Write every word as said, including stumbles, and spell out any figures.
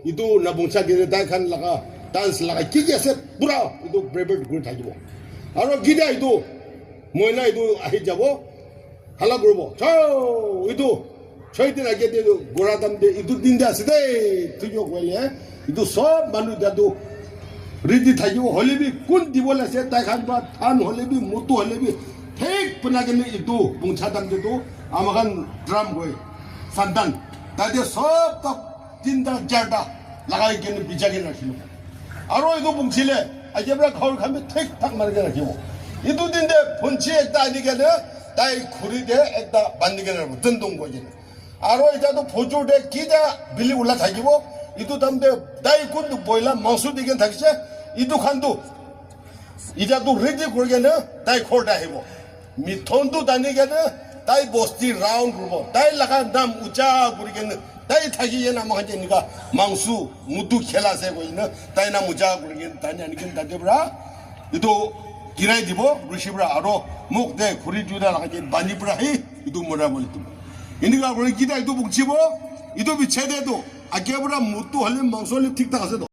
Etu nabongcha kene taikhan laga dance laga ki ki ase pura etu prepare kuri thakibo. Aro kitia etu moina etu ahi jabo, hala kuribo. Chao, etu choi din age te etu gura dam de etu din de ase de. Thikyo koile etu sob manu etia tu ready thakibo. Hoile bi kun dibole ase, taikhan pra dhan hoile bi, mutu hoile bi, thik banai kene etu bongcha dam de tu amakhan drum koi, sandan, tate sob tak tinta charta lagai kene bijai kene rakhibo. Aro etu bongchile age pra ghor khan bi thik thak mari kene rakhibo. Etu din de phunchi ekta ani kene tai khuri de ekta bandi kene rakhibo, tendong koi kene. Aro etia tu phujur de kitia bili ula thakibo, etu time de tai kun tu boila mangso di kene thakise, etu khan tu etia tu ready kuri kene tai ghor de ahibo. Mithun tu tani kene tai bosti round kuribo. Tai laga nam ucha kuri kene tai thaki kene amakhan je enika mangso mutu khela ase koi kene tai nam ucha kuri kene tani ani kene tate pra etu girai dibo, rushi pra aro muk de khuri duita lagai kene bandi pra hi etu mura bole dibo. Enika kuri kitia etu bongchibo, etu bichai de tu age pra mutu hoile mangso hoile thik thak ase to.